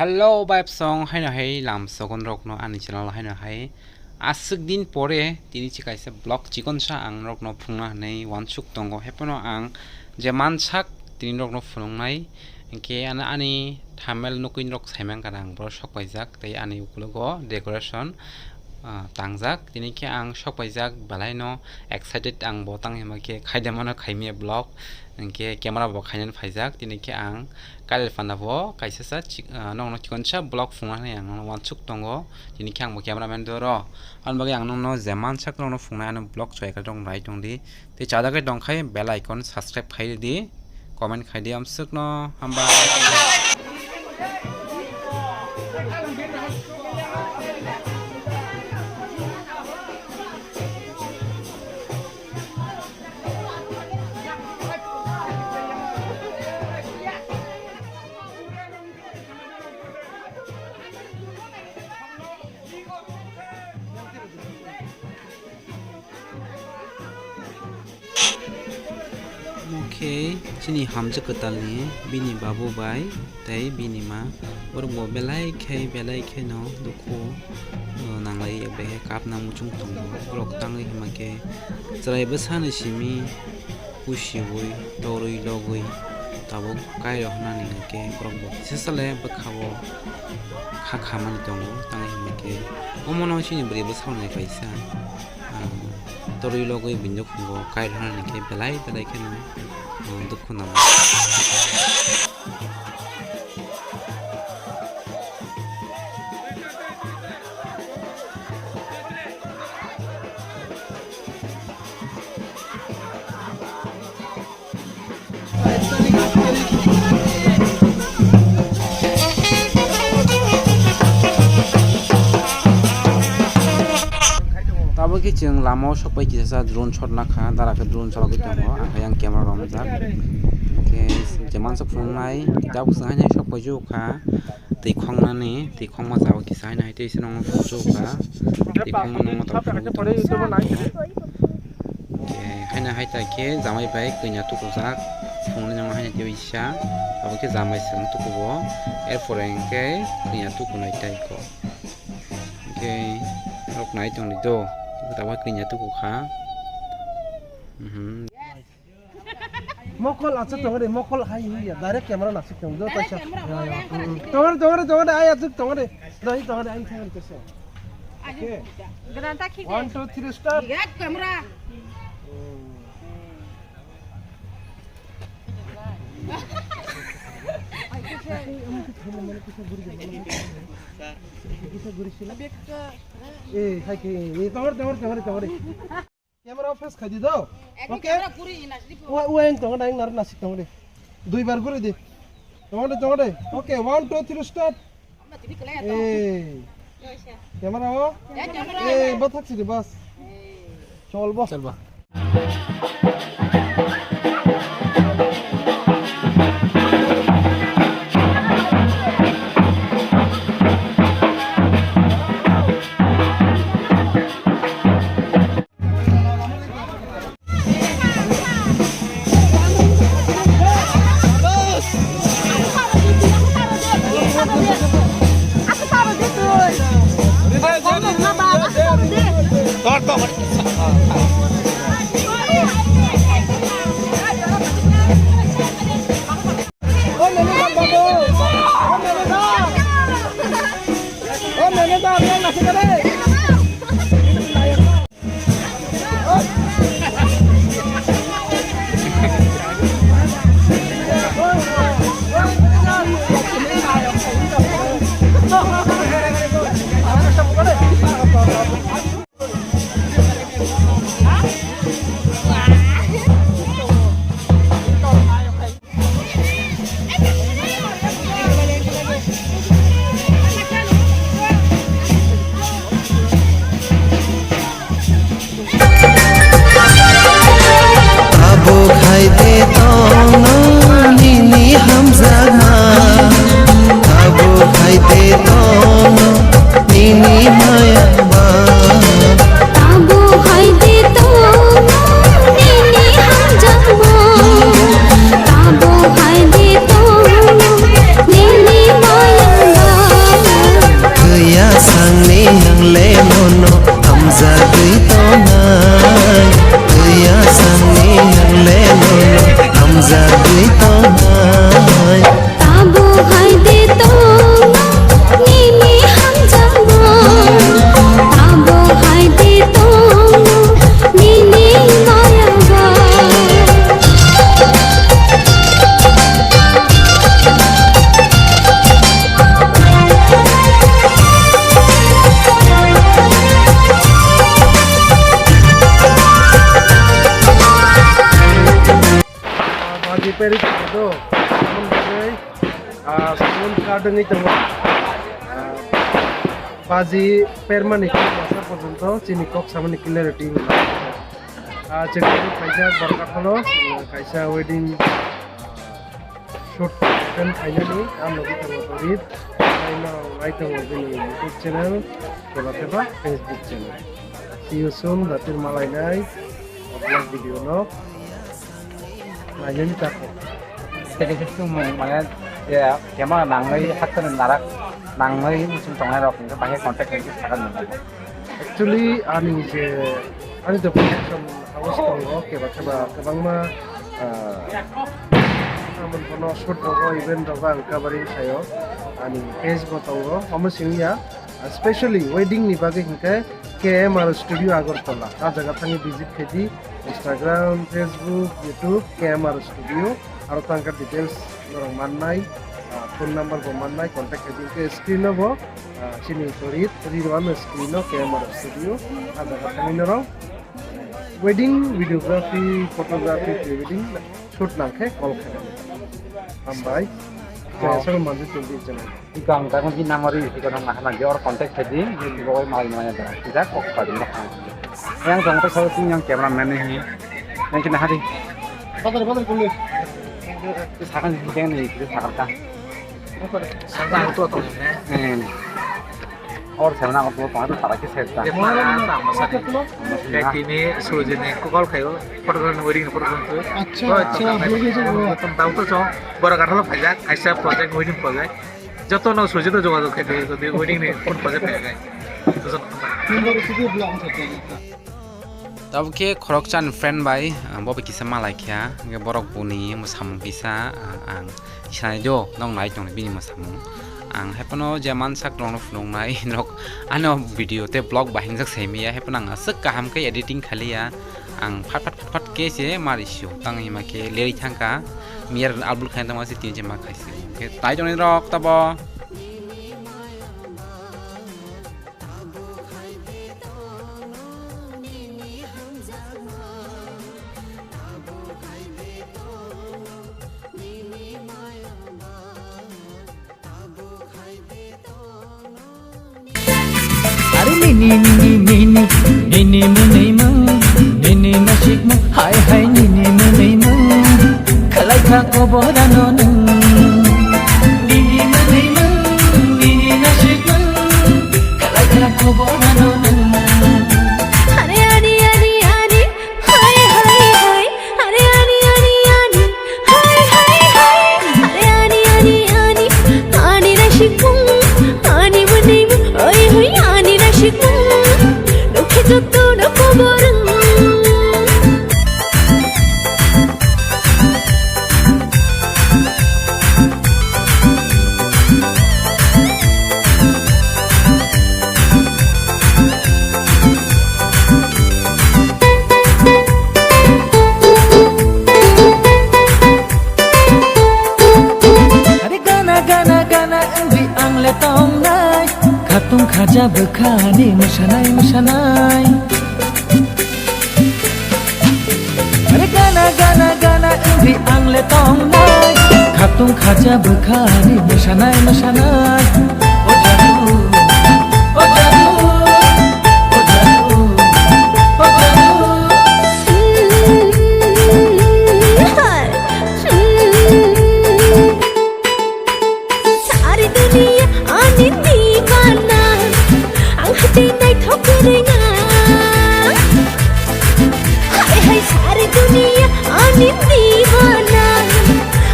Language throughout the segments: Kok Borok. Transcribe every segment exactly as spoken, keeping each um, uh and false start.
Hello, vibes song, haino hai lam sogon rokno ani channel haino hai aswk din pore tini chi kaisa vlog chikonsa ang rokno phungna hwnwi wansuk tongo. Hephano ang je mansak tini rokno phunuknai, hinkhe ano ani thumbnail nukwi rok saimang kana ang boro sok paijak tei ani ukulogo decoration ah, tangjak. Tini khe ang sok paijak, belai no excited ang bo tang hima khe khaidamano khaimya vlog, hinkhe camera bo khainani phaijak. Tini khe ang kailal panda bo kaisa sa chik-, ah, nokno chikonsa vlog phungnani ang nono wansuk tongo. Tini khe ang bo cameraman doro. Aboni bagwi ang nokno je mansak nokno phungnai ano vlog choi khe tong rai tong di. Tei chajagwi tongkhe bell icon subscribe khai di, comment khai di, amswkno hambai. Omo khe chini hamjwk kwtalni bini babu bai tei bini ma borok bo belai khe belai kheno dukhu, uh, nanglai ya, belai khe kapna muchung tongo. Borok tangwi hima khe chwrai bwsani simi pusiui torwi logwi tabuk kairok hwnani hwnkhe borok bo kisa sale bwkhao kha khamani tongo. Tangwi hima khe omono chini bwrwi bwskango kaisa, ah, torwi logwi bini nukhungo kairok hwnani khe belai belai kheno, ah, dukhu nango. Tabuk khe chwng lama o sokpai kisa sa drone shot nakha, dara khe drone chalogwi tongo, ang khe yang camera romjak. Khe je mansa phunuknai tabuk chwng haino sokpai jukha. Twi khongnani, twi khongma tabuk kisa haino hai tei se nokno phunukjukha. Twi khongma nokno tabuk phunukjukha. Khe haino hai ta khe jamai bai kanya tukujak. Phunuknani nokno haino tei kisa. Abo khe jamai se wng tukugo. Erpore hwnkhe kanya tukunai tei ko. Hwnkhe norok nai tongdi do. Tabuk kanya tukukha. Mhm. Mokol achuk tong de, mokol hai hi ya, direct camera na achuk tong do, direct taisa. Camera, ya, oh, ya, ya. Hmm. Tong de, tong de, tong de, ai achuk tong de. Doi tong de, ai thang de se. Ayo, okay. Gadang tak khik de. One, two, three, start. Direct camera. Hmm. Eh, hai ke, eh, tong de, tong de, tong de, tong de. Camera off khai di do. Ekdom okay? Camera puri ina sidi puri. Ua, ua, yang tong de, yang nar nasik tong de. Dui bar guri di. Tong de, tong de. Okay, one, two, three, start. Amma tini kala ya to. Eh. Yo, sha. Camera o. Ya, camera. Eh, bathak sidi bas. Eh. Chol bo. Chol bo. Peri do, amon bagwi, ah, sound card wngwi tongo. Ah, baji permani kok masa porjonto chini kok samani clarity wngkha. Ah, chwng tini kaisa borok aphano, ah, kaisa wedding shoot attend khainani ang nugwi tongo Torit. Tei norok nai tongo bini YouTube channel, keba keba Facebook channel. See you soon, datir malainai vlog video no. Nainani tako. Tei khe chwng mane, ya, kema nangwi hakhe narak nangwi muchung tongnai rok hwnkhe bahai contact khaikhe sakha nang. Actually, ani je, ani je production house tongo, keba keba kwbangma, ah, amon bono shoot rogo, event rogo ang covering khaio, ani page bo tongo, omo simi ya, specially wedding ni bagwi hinkhe K M R Studio Agartala, ah jaga thangwi visit khaidi, Instagram, Facebook, YouTube, K M R Studio, aro tangka details norok mannai, ah, phone number bo mannai, contact khaidi, hinkhe screen o bo, ah, chini Torit, Rirwan screen o K M R Studio, ah jaga thangwi norok wedding, videography, photography, pre-wedding shoot nangkhe call khainani. Hambai. Oh. Khe asal manjui tongdi channel. Iko ang takon di number ri, iko nang nahana di or contact khaidi, di bo mai maya da. Tidak kok pa di nang. Yang jong to sabo sing yang camera man ni. Yang kena hari. Badar, badar, kulli. Sakang yang ni, sakang ta. Sakang tu tu ni. Eh. Or sana ko tu tu para ke set ta. Dia mana tak masa ni. Kayak ini suruh jenis call kayo, perkenalan wedding perkenalan tu. Acha, acha, boleh je. Tahu tu cong, baru kata lo pajak, kaisa project wedding project. Joto no sujito jogajog khe de, jodi wedding ni phone phaje phai gai. Joto no. Member sidi block thakhe. Tabuk khe khorokchan friend bai, ah, bo bai kisa malai kha, hingkhe borok buni mwsamung kisa, ah, ang sanai do, nong nai tong bini mwsamung. Ang haiphano je mansak rokno phunuknai, nok ano video tei vlog bai hingjak sai maya, haiphano ang aswk kaham khe editing khaliya, ang phat phat phat phat khe se mari sio, tang hima khe leri thangkha. Miya rok ni albul khaina tongma se tini se ma khaisi. Hwnkhe tai tongni rok tabo. Are nini, nini, nini, nini, mwnwi mung, nini nasikmung, hai, hai, nini mwnwi mung, khlai kha koborano nwng. Nini mwnwi mung, nini nasikmung, khlai kha koborano nwng. Are ani, ani, ani, hai, hai, hai. Are ani, ani, ani, hai, hai, hai. Are ani, ani, ani, ani nasikmung, ani mwnwi mung, oi, hoi, ani nasikmung. Nukhe joto no koborang. Are gana, gana, gana, wngwi ang le tongnai. Khatung khaja bwkhani mwsanai, mwsanai. Are gana, gana, gana, wngwi ang le tongnai. Khatung khaja bwkhani mwsanai, mwsanai. O jadu, o jadu, o jadu, o jadu. Sari dunia ani dimana, ang hati naithok rwngya. Hai hai sari dunia ani dimana,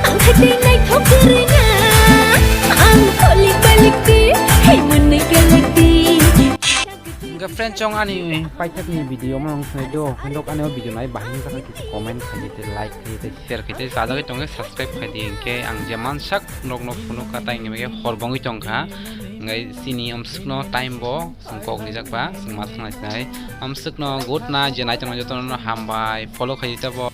ang hati naithok rwngya. Ang kolik balik di, hai mwnwi galak di. Hingke friend chong ani paithakni video mano wngkha do, hindok ani o video nai bahai wngkha khe comment khaidi tei like khaidi tei share khaidi tei chajagwi tongkhe subscribe khaidi hingke ang je mansak nokno phunukha tai hingke hor bongwi tongkha hingke chini amsukno time bo chwng kok rijak ba chwng ma thangna sinai amsukno good night je nai tongma jotono hambai follow khaidi tabo.